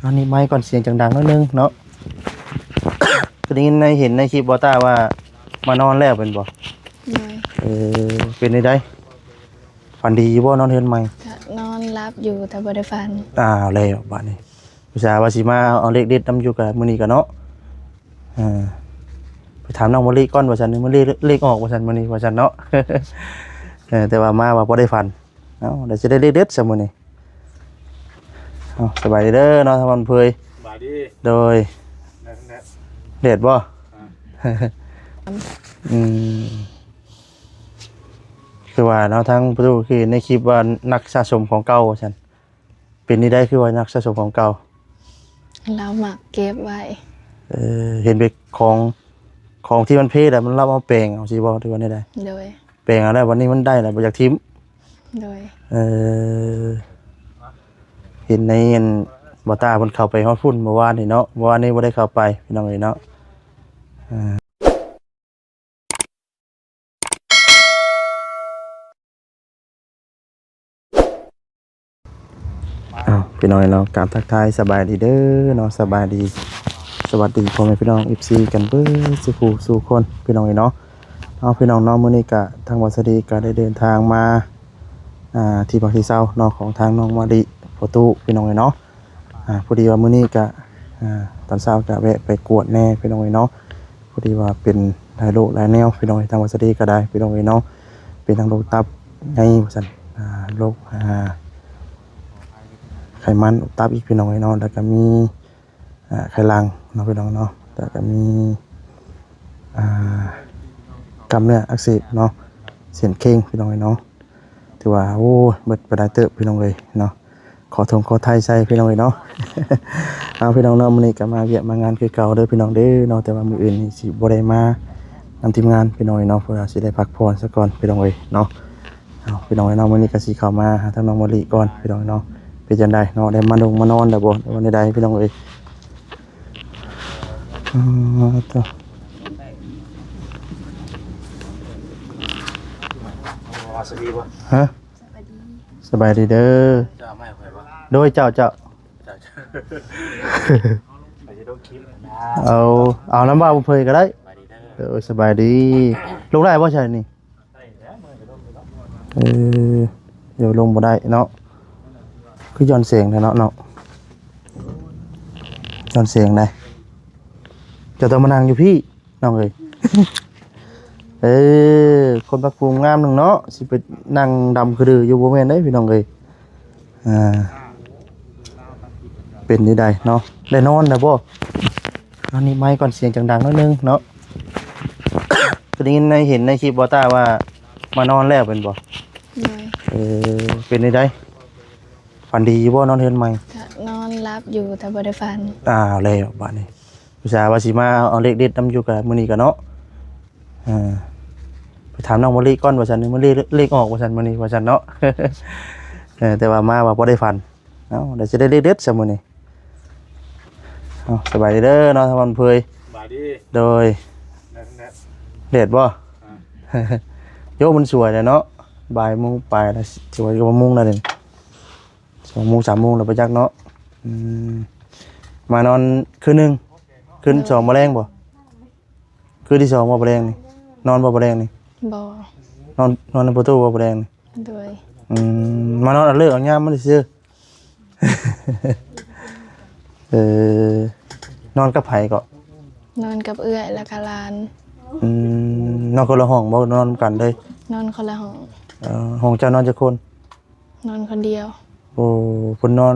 ເອົານີ້ໄມກ່ອນ ສຽງຈັງດັງໜ້ອຍໜຶ່ງເນາະ. ກໍໄດ້ຍິນໃນ ເຫັນໃນຄລິບບໍ່ຕ້າວ່າມານອນແລ້ວແມ່ນບໍ່? ໂດຍ. ເອີ ເປັນໃດ? ຝັນດີຢູ່ບໍ່ ນອນເຮືອນໃໝ່? ກະນອນຫຼັບຢູ່ ແຕ່ບໍ່ໄດ້ຝັນ. ອ້າວ ແລ້ວບາດນີ້ ອຸດສ່າວ່າຊິມາເອົາເລກເດັດນຳຢູ່ ກະມື້ນີ້ກະເນາະ ເອີ ໄປຖາມນ້ອງມະລິກ່ອນວ່າຊັ້ນ ມື້ເລກ ເລກອອກວ່າຊັ້ນ ມື້ນີ້ວ່າຊັ້ນເນາະ. ເອີ ແຕ່ວ່າມາວ່າບໍ່ໄດ້ຝັນ. ເອົ້າ ແລ້ວຊິໄດ້ເລກເດັດຊະມື້ນີ້. ເອົ້າ ສະບາຍດີເດີເນາະ ທາງບ້ານເພີຍ. ສະບາຍດີ. ໂດຍ. ແດດບໍ່? ອືມ ຄືວ່າເນາະ ທາງປະຕູ ຄືໃນຄລິບວ່ານັກສະສົມຂອງເກົ່າວ່າຊັ້ນ. ເປັນນີ້ໄດ້ ຄືວ່ານັກສະສົມຂອງເກົ່າ? ລາວມັກເກັບໄວ້. ເອີ ເຫັນເປັນຂອງ ຂອງທີ່ມັນເພແລ້ວ ມັນລາວເອົາແປງເອົາຊີ້ບໍ່ ຫຼືວ່າແນວໃດ? ໂດຍ. ແປງເອົາແລ້ວ ບັດນີ້ມັນໄດ້ແລ້ວ ບໍ່ຢາກຖິ້ມ. ໂດຍ. ເອີ ເຫັນໃນອັນ ບໍ່ຕ້າເພິ່ນເຂົ້າໄປຮອດພຸ້ນເມື່ອວານນີ້ເນາະ ເມື່ອວານນີ້ບໍ່ໄດ້ເຂົ້າໄປ ພີ່ນ້ອງເອີຍເນາະ. ອ້າວ ພີ່ນ້ອງເນາະ ກາບທັກທາຍສະບາຍດີເດີເນາະ ສະບາຍດີ ສະຫວັດດີພໍ່ແມ່ພີ່ນ້ອງ ເອັຟຊີ ກັນເບິດສູ່ຜູ້ສູ່ຄົນ ພີ່ນ້ອງເນາະ. ເອົາ ພີ່ນ້ອງເນາະ ມື້ນີ້ກະທາງບ່າວສາລີກະໄດ້ເດີນທາງມາ ອ່າ ທີ່ພັກທີ່ເຊົາເນາະ ຂອງທາງນ້ອງມະລິ ພໍ່ຕູ້ ພີ່ນ້ອງເນາະ. ອ່າ ພໍດີວ່າມື້ນີ້ກະ ອ່າ ຕອນເຊົ້າກະແວະໄປກວດແດ່ ພີ່ນ້ອງເອີຍເນາະ. ພໍດີວ່າເປັນຫຼາຍໂລກຫຼາຍແນວ ພີ່ນ້ອງເອີຍ ທາງບ່າວສາລີກະໄດ້ ພີ່ນ້ອງເອີຍເນາະ ເປັນທັງໂລກຕັບໃຫຍ່ວ່າຊັ້ນ ອ່າ ໂລກ ອ່າ ໄຂມັນອຸດຕັບອີກ ພີ່ນ້ອງເອີຍເນາະ ແລ້ວກະມີ ອ່າ ໄຂຫຼັງເນາະ ພີ່ນ້ອງເນາະ ແລ້ວກະມີ ອ່າ ກ້າມເນື້ອອັກເສບເນາະ ເສັ້ນເຄັ່ງ ພີ່ນ້ອງເອີຍເນາະ. ຖືວ່າ ໂອ້ຍ ເບິດໄປຫຼາຍເຕີບ ພີ່ນ້ອງເອີຍເນາະ ຂໍຖົງຂໍໄຖ່ໃສ່ ພີ່ນ້ອງເອີຍເນາະ. ເອົາ ພີ່ນ້ອງເນາະ ມື້ນີ້ກະມາວຽກມາງານຄືເກົ່າເດີ ພີ່ນ້ອງເດີເນາະ ແຕ່ວ່າມື້ອື່ນນີ້ຊິບໍ່ໄດ້ມານຳທີມງານ ພີ່ນ້ອງເອີຍເນາະ ເພາະວ່າຊິໄດ້ພັກຜ່ອນຊະກ່ອນ ພີ່ນ້ອງເອີຍເນາະ. ເອົາ ພີ່ນ້ອງເອີຍເນາະ ມື້ນີ້ກະຊິເຂົ້າມາຫາທາງນ້ອງມະລິກ່ອນ ພີ່ນ້ອງເອີຍເນາະ ເປັນຈັ່ງໃດເນາະ ໄດ້ມາດົງມານອນແລ້ວບໍ່ ຫຼືວ່າແນວໃດ ພີ່ນ້ອງເອີຍ. ອໍ ໂທ້ ສະບາຍດີບໍ່? ຮະ? ສະບາຍດີເດີ. ເຈົ້າມາໃຫ້ຂ້ອຍບໍ່? ໂດຍ ເຈົ້າ ເຈົ້າ ເຈົ້າ ເຈົ້າ ຂ້ອຍຊິລົງຄລິບນະ. ເອົາ ເອົານຳບ່າວເພີຍກະໄດ້. ສະບາຍດີເດີ. ເອີ ສະບາຍດີ. ລົງໄດ້ບໍ່ໃຊ່ນີ້? ໄດ້ແລ້ວ ເມື່ອຍກະລົງຢູ່ດອກ. ເອີ ດຽວລົງບໍ່ໄດ້ເນາະ. ຄືຍ້ອນແສງແທ້ເນາະ ເນາະ ຍ້ອນແສງໃດ. ເຈົ້າຕ້ອງມານັ່ງຢູ່ພີ້ ນ້ອງເອີຍ. ເອີ ຄົນປັກປຸງງາມໜຶ່ງເນາະ ຊິໄປນັ່ງດຳຂະດືຢູ່ ບໍ່ແມ່ນເດ້ ພີ່ນ້ອງເອີຍ. ອ່າ ເປັນຈັ່ງໃດເນາະ ໄດ້ນອນແລ້ວບໍ່? ອັນນີ້ໄມກ່ອນ ສຽງຈັງດັງໜ້ອຍໜຶ່ງເນາະ. ກໍໄດ້ຍິນໃນ ເຫັນໃນຄລິບບໍ່ຕ້າວ່າມານອນແລ້ວແມ່ນບໍ່? ໂດຍ. ເອີ ເປັນຈັ່ງໃດ? ຝັນດີຢູ່ບໍ່ ນອນເຮືອນໃໝ່? ກະນອນຫຼັບຢູ່ ແຕ່ບໍ່ໄດ້ຝັນ. ອ້າວ ແລ້ວບາດນີ້ ອຸດສ່າວ່າຊິມາເອົາເລກເດັດນຳຢູ່ ກະມື້ນີ້ກະເນາະ. ເອີ ໄປຖາມນ້ອງມະລິກ່ອນວ່າຊັ້ນ ມື້ເລກ ເລກອອກວ່າຊັ້ນ ມື້ນີ້ວ່າຊັ້ນເນາະ. ເອີ ແຕ່ວ່າມາວ່າບໍ່ໄດ້ຝັນ. ເອົ້າ ແລ້ວຊິໄດ້ເລກເດັດຊະມື້ນີ້. ເອົ້າ ສະບາຍດີເດີເນາະ ທາງບ້ານເພີຍ. ສະບາຍດີ. ໂດຍ. ແດດບໍ່? ໂຍ ມັນສວຍແລ້ວເນາະ ບ່າຍໂມງປາຍແລ້ວ ສວຍກະໂມງແລ້ວເດ. ສອງໂມງ ສາມໂມງແລ້ວບໍ່ຈັກເນາະ. ອືມ ມານອນຄືນໜຶ່ງ ຄືນສອງບໍ່ແລງບໍ່? ຄືນທີສອງບໍ່ ບໍ່ແລງນີ້? ນອນບໍ່ ບໍ່ແລງນີ້? ບໍ່. ນອນ ນອນນຳປະຕູບໍ່ ບໍ່ແລງນີ້? ໂດຍ. ອືມ ມານອນເອົາເລີກເອົາຍາມມັນຊື່. ເອີ ນອນກັບໃຜເກາະ? ນອນກັບເອື້ອຍ ແລ້ວກະຫຼານ. ອືມ ນອນຄົນລະຫ້ອງບໍ່ ນອນນຳກັນເລີຍ? ນອນຄົນລະຫ້ອງ. ເອີ ຫ້ອງເຈົ້ານອນຈັກຄົນ? ນອນຄົນດຽວ. ໂອ້ ເພິ່ນນອນ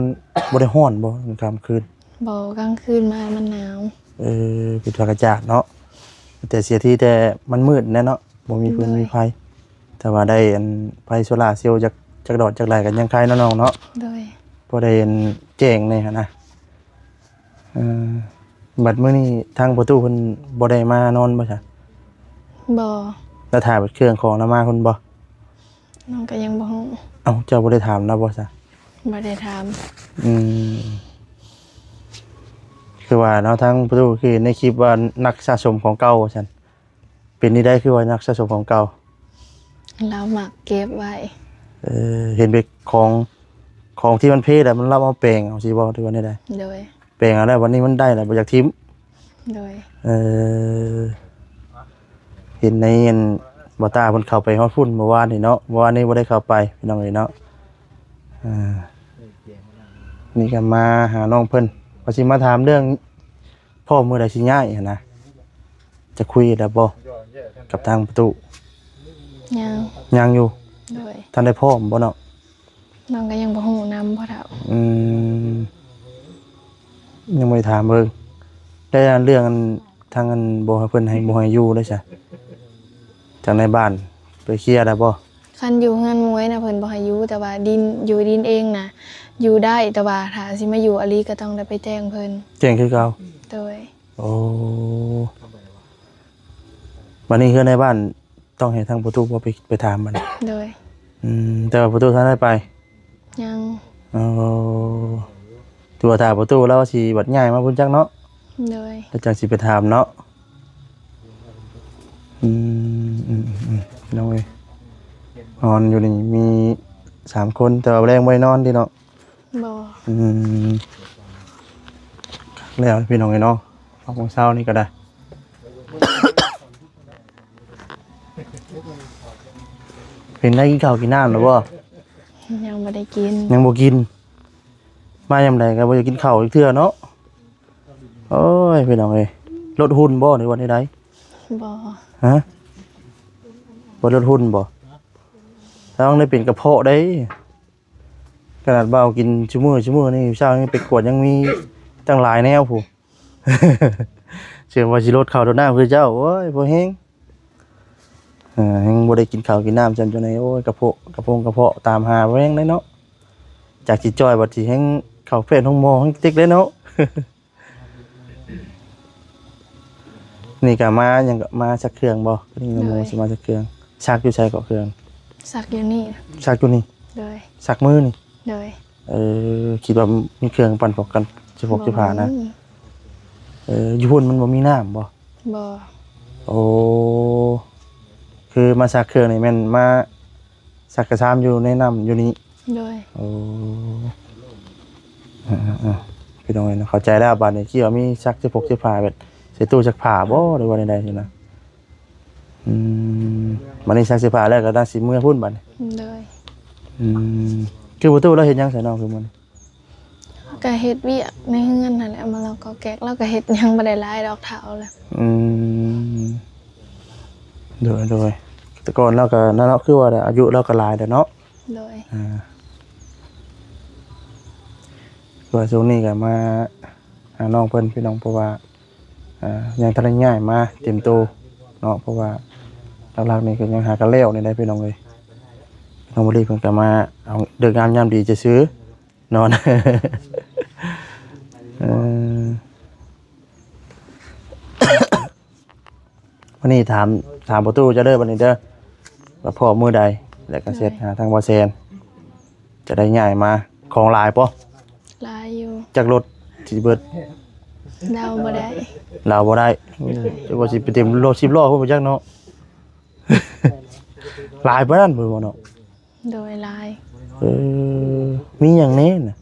ບໍ່ໄດ້ຮ້ອນບໍ່ ກາງຄືນ? ບໍ່ ກາງຄືນມາມັນໜາວ. ເອີ ເປັນພາກອາກາດເນາະ ແຕ່ເສຍທີແຕ່ມັນມືດແຫຼະເນາະ ບໍ່ມີຟືນ ໂດຍ ມີໄຟ. ແຕ່ວ່າໄດ້ອັນໄຟໂຊລາເຊວຈັກ ຈັກດອກຈັກຫຼາຍກະຍັງໄຄເນາະນ້ອງເນາະ. ໂດຍ. ພໍໄດ້ອັນແຈ້ງແດ່ຫັ້ນນະ. ເອີ ບັດມື້ນີ້ທາງປະຕູເພິ່ນບໍ່ໄດ້ມານອນບໍ່ຊະ? ບໍ່. ແລ້ວຖ້າເຄື່ອງຂອງລາວມາເພິ່ນບໍ່? ນ້ອງກະຍັງບໍ່ຮູ້. ເອົ້າ ເຈົ້າບໍ່ໄດ້ຖາມລາວບໍ່ຊະ? ບໍ່ໄດ້ຖາມ. ອືມ ຄືວ່າເນາະ ທາງປະຕູ ຄືໃນຄລິບວ່ານັກສະສົມຂອງເກົ່າວ່າຊັ້ນ. ເປັນນີ້ໄດ້ ຄືວ່ານັກສະສົມຂອງເກົ່າ? ລາວມັກເກັບໄວ້. ເອີ ເຫັນເປັນຂອງ ຂອງທີ່ມັນເພແລ້ວ ມັນລາວເອົາແປງເອົາ ຊິເວົ້າ ຫຼືວ່າແນວໃດ? ໂດຍ. ແປງເອົາແລ້ວ ບັດນີ້ມັນໄດ້ແລ້ວ ບໍ່ຢາກຖິ້ມ. ໂດຍ. ເອີ ເຫັນໃນອັນບໍ່ຕາເພິ່ນເຂົ້າໄປຮອດພຸ້ນເມື່ອວານນີ້ເນາະ, ເມື່ອວານນີ້ບໍ່ໄດ້ເຂົ້າໄປ ພີ່ນ້ອງເອີຍເນາະ. ເອີ ນີ້ກໍມາຫານ້ອງເພິ່ນ ວ່າຊິມາຖາມເລື່ອງ ພ້ອມມື້ໃດຊິຍ້າຍຫັ້ນນະ? ຈະຄຸຍແລ້ວບໍ່ກັບທາງປະຕູ? ຍັງ. ຍັງຢູ່. ໂດຍ. ທັນໄດ້ພ້ອມບໍ່ເນາະ? ນ້ອງກໍຍັງບໍ່ຮູ້ນຳພໍ່ເຖົ້າ. ອືມ ຍັງບໍ່ໄດ້ຖາມເບິ່ງ. ແຕ່ເລື່ອງອັນ ທາງອັນບໍ່ໃຫ້ເພິ່ນໃຫ້ ບໍ່ໃຫ້ຢູ່ເດ້ຊະ? ທາງໃນບ້ານໄປເຄຍແລ້ວບໍ່? ຄັນຢູ່ເຮືອນໝວຍນະ ເພິ່ນບໍ່ໃຫ້ຢູ່, ແຕ່ວ່າດິນ ຢູ່ດິນເອງນະ ຢູ່ໄດ້, ແຕ່ວ່າຖ້າຊິມາຢູ່ອີ່ຫຼີກໍຕ້ອງໄດ້ໄປແຈ້ງເພິ່ນ. ແຈ້ງຄືເກົ່າ? ໂດຍ. ໂອ້ ບັດນີ້ເຮືອນໃນບ້ານຕ້ອງໃຫ້ທາງປະຕູບໍ່ໄປ ໄປຖາມມັນ? ໂດຍ. ອືມ ແຕ່ວ່າປະຕູທັນໄດ້ໄປ? ຍັງ. ໂອ້ ຖືວ່າຖ້າປະຕູລາວຊິບັດຍ້າຍມາພຸ້ນຈັກເນາະ? ໂດຍ. ແລ້ວຈັ່ງຊິໄປຖາມເນາະ. ອືມ ອືມ ອືມ ນ້ອງເອີຍ ນອນຢູ່ນີ້ມີສາມຄົນ ແຕ່ວ່າແລງບໍ່ໄດ້ນອນຕິເນາະ? ບໍ່. ອືມ ແລ້ວພີ່ນ້ອງເອີຍເນາະ ອອກມື້ເຊົ້ານີ້ກໍໄດ້. ເປັນໄດ້ກິນເຂົ້າກິນນ້ຳແລ້ວບໍ່? ຍັງບໍ່ໄດ້ກິນ. ຍັງບໍ່ກິນ. ມາຍາມໃດກໍບໍ່ຢາກກິນເຂົ້າຈັກເທື່ອເນາະ. ໂອ້ຍ ພີ່ນ້ອງເອີຍ ລົດຫຸ່ນບໍ່ ຫຼືວ່າແນວໃດ? ບໍ່. ຮະ? ບໍ່ລົດຫຸ່ນບໍ່? ລະວັງໄດ້ເປັນກະເພາະເດ້. ຂະໜາດເບົາກິນຊຸມື້ ຊຸມື້ນີ້ ເຊົ້ານີ້ໄປກວດຍັງມີຕັ້ງຫຼາຍແນວພຸ້ນ. ເຊື່ອວ່າຊິລົດເຂົ້າລົດນ້ຳຄືເຈົ້າ ໂອ້ຍ ບໍ່ແຮງ. ເອີ ຍັງບໍ່ໄດ້ກິນເຂົ້າກິນນ້ຳຊ້ຳຈັ່ງໃດ ໂອ້ຍ ກະໂພະ ກະໂພງກະເພາະຕາມຫາບໍ່ແຮງເດ້ເນາະ. ຈາກຊິຈ່ອຍບັດຊິແຮງເຂົ້າແພດໂຮງໝໍແຮງຕິກເດ້ເນາະ. ນີ້ກະມາຫຍັງ ກະມາຊັກເຄື່ອງບໍ່? ນີ້ນະໂມ ໂດຍ ຊິມາຊັກເຄື່ອງ. ຊັກຢູ່ໃສເກາະເຄື່ອງ? ຊັກຢູ່ນີ້. ຊັກຢູ່ນີ້? ໂດຍ. ຊັກມືນີ້? ໂດຍ. ເອີ ຄິດວ່າມີເຄື່ອງປັ່ນພວກກັນ ຊິພວກຊິຜ່ານະ. ບໍ່ມີ. ເອີ ຢູ່ພຸ້ນມັນບໍ່ມີນ້ຳບໍ່? ບໍ່. ໂອ້ ຄືມາຊັກເຄື່ອງນີ້ແມ່ນມາຊັກກະຊາມຢູ່ໃນນ້ຳຢູ່ນີ້? ໂດຍ. ໂອ້ ເອີໆໆ ພີ່ນ້ອງເອີຍເນາະ ເຂົ້າໃຈແລ້ວ. ບາດນີ້ຄິດວ່າມີຊັກເສື້ອຜົກເສື້ອຜ້າແບບໃສ່ຕູ້ຊັກຜ້າບໍ່ ຫຼືວ່າແນວໃດຊີ້ນະ? ອືມ ບາດນີ້ຊັກເສື້ອຜ້າແລ້ວກໍຕ້ອງຊິເມືອພຸ້ນບາດນີ້. ໂດຍ. ອືມ ຄືປະຕູລາວເຮັດຫຍັງໃສ່ນ້ອງ ຄືມື້ນີ້? ກໍເຮັດວຽກໃນເຮືອນຫັ້ນແຫຼະ ມາລອກອກແກກ ລາວກໍເຮັດຫຍັງບໍ່ໄດ້ຫຼາຍດອກ ເຖົ້າແລ້ວ. ອືມ ໂດຍໆ ແຕ່ກ່ອນລາວກໍນັ້ນເນາະ ຄືວ່າອາຍຸລາວກໍຫຼາຍແລ້ວເນາະ. ໂດຍ. ອ່າ ວ່າຊ່ວງນີ້ກໍມາຫານ້ອງເພິ່ນ ພີ່ນ້ອງ ເພາະວ່າ ອ່າ ຍັງທັນໄດ້ຍ້າຍມາເຕັມໂຕເນາະ ເພາະວ່າຫຼັກໆນີ້ກໍຍັງຫາກັນແລ້ວນີ້ແຫຼະ ພີ່ນ້ອງເອີຍ. ນ້ອງມະລິເພິ່ນກໍມາເອົາເລີກງາມຍາມດີຊື່ໆ ນອນ ເອີ ວັນນີ້ຖາມ ຖາມປະຕູເຈົ້າເດີ ບັດນີ້ເດີ ວ່າພ້ອມມື້ໃດ ແລ້ວກໍເຊັດຫາທາງບ່າວແຊນ ຈະໄດ້ຍ້າຍມາ. ຂອງຫຼາຍບໍ່? ຫຼາຍຢູ່. ຈັກລົດຊິເບິດ? ເດົາບໍ່ໄດ້ ເດົາບໍ່ໄດ້. ໂອ້ ຈັກວ່າຊິໄປເຕັມລົດສິບລໍ້ພຸ້ນບໍ່ຈັກເນາະ. ຫຼາຍປານນັ້ນພຸ້ນບໍ່ເນາະ? ໂດຍ ຫຼາຍ. ເອີ ມີຫຍັງແດ່ນະ?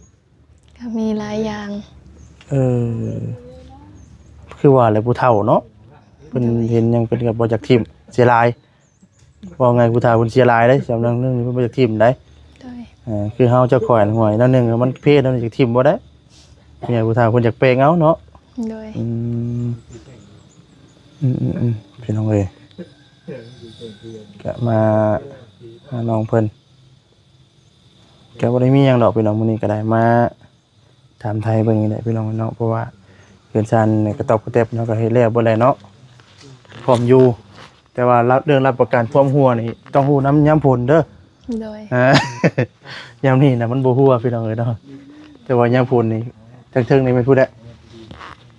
ກໍມີຫຼາຍຢ່າງ. ເອີ ຄືວ່າແຫຼະ ຜູ້ເຖົ້າເນາະ ເພິ່ນ ໂດຍ ເຫັນຫຍັງເພິ່ນກໍບໍ່ຢາກຖິ້ມ ເສຍຫຼາຍ. ເວົ້າງ່າຍ ຜູ້ເຖົ້າເພິ່ນເສຍຫຼາຍເດ້ ສຳລັບໜຶ່ງນີ້ເພິ່ນບໍ່ຢາກຖິ້ມໃດ. ໂດຍ. ເອີ ຄືເຮົາເຈົ້າຂ້ອຍຫ້ວຍແນວໜຶ່ງ ມັນເພແນວໜຶ່ງ ຢາກຖິ້ມບໍ່ໄດ້. ເມຍຜູ້ເຖົ້າເພິ່ນຢາກແປງເອົາເນາະ. ໂດຍ. ອືມ ອືມໆໆ ພີ່ນ້ອງເອີຍ ກະມາຫານ້ອງເພິ່ນ ກະບໍ່ໄດ້ມີຫຍັງດອກ ພີ່ນ້ອງ. ມື້ນີ້ກະໄດ້ມາ ຖາມໄຖ່ເບິ່ງນີ້ແຫຼະ ພີ່ນ້ອງເນາະ ເພາະວ່າເຮືອນຊານນີ້ກະຕອບກະແຕບເຮົາກະເຮັດແລ້ວເບິດແລ້ວເນາະ ພ້ອມຢູ່. ແຕ່ວ່າເລື່ອງຮັບປະກັນຄວາມຮົ່ວນີ້ຕ້ອງຮູ້ນຳຍາມຝົນເດີ. ໂດຍ. ອ່າ ຍາມນີ້ນະມັນບໍ່ຮົ່ວ ພີ່ນ້ອງເອີຍເນາະ ແຕ່ວ່າຍາມຝົນນີ້ ທາງເທິງນີ້ແມ່ນຜູ້ໃດ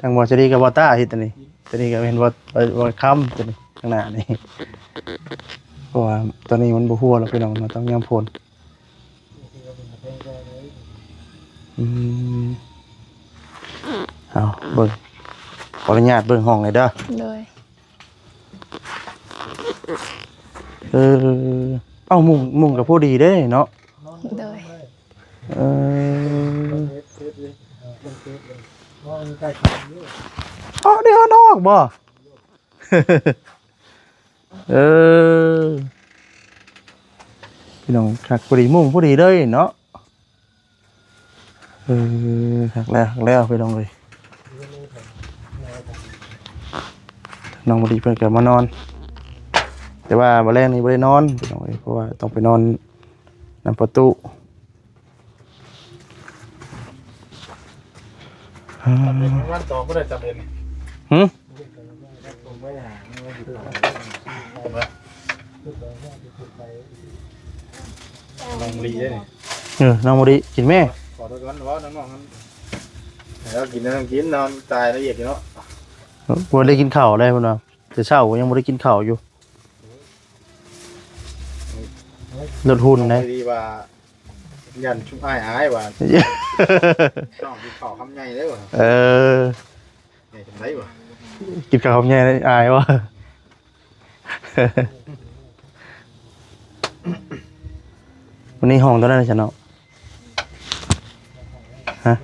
ທາງບໍ່ສະດີກັບບໍ່ຕາເຮັດອັນນີ້ ຕົວນີ້ກະແມ່ນບໍ່ ບໍ່ຄຳ ຕົວນີ້ ຂ້າງໜ້ານີ້ ເພາະວ່າຕົວນີ້ມັນບໍ່ຮົ່ວແລ້ວ ພີ່ນ້ອງເນາະ ຕ້ອງຍາມຝົນ. ອືມ ເອົາເບິ່ງ ຂໍອະນຸຍາດເບິ່ງຫ້ອງແດ່ເດີ. ໂດຍ. ເອີ ເອົ້າ ມຸ້ງ ມຸ້ງກໍພໍດີເດ້ເນາະ. ໂດຍ. ເອີ ເອົາເດ້ ເອົາດອກບໍ່? ເອີ ພີ່ນ້ອງ ຄັກພໍດີ ມຸງພໍດີເລີຍເນາະ. ເອີ ຄັກແລ້ວ ຄັກແລ້ວ ພີ່ນ້ອງເອີຍ. ນ້ອງມະລິເພິ່ນກໍມານອນ ແຕ່ວ່າມື້ແລງນີ້ບໍ່ໄດ້ນອນ ພີ່ນ້ອງເອີຍ ເພາະວ່າຕ້ອງໄປນອນນຳປະຕູ. ຕຳເລັດ ມັນຕອກບໍ່ໄດ້ຕຳເລັດນີ້. ຫື? ນ້ອງມະລິເດ້ນີ້. ເອີ ນ້ອງມະລິ ກິນແມ່. ຂໍໂທດກ່ອນ ເວົ້ານຳນ້ອງຫັ້ນ ໃຫ້ລາວກິນ ໃຫ້ລາວກິນ ນອນຕາຍລະອຽດຢູ່ເນາະ. ບໍ່ໄດ້ກິນເຂົ້າເລີຍເພິ່ນວ່າ ແຕ່ເຊົ້າກໍຍັງບໍ່ໄດ້ກິນເຂົ້າຢູ່ ລົດຫຸ່ນເດ້. ດີວ່າ ຢ້ານຊຸມອ້າຍອາຍວ່າ ນ້ອງກິນເຂົ້າຄຳໃຫຍ່ເດ້ວ່າ. ເອີ ໃຫຍ່ຈັ່ງໃດວະ ກິນເຂົ້າຄຳໃຫຍ່ອາຍວ່າ. ວັນນີ້ຫ້ອງຕົວນັ້ນຊັ້ນເນາະ. ຮະ?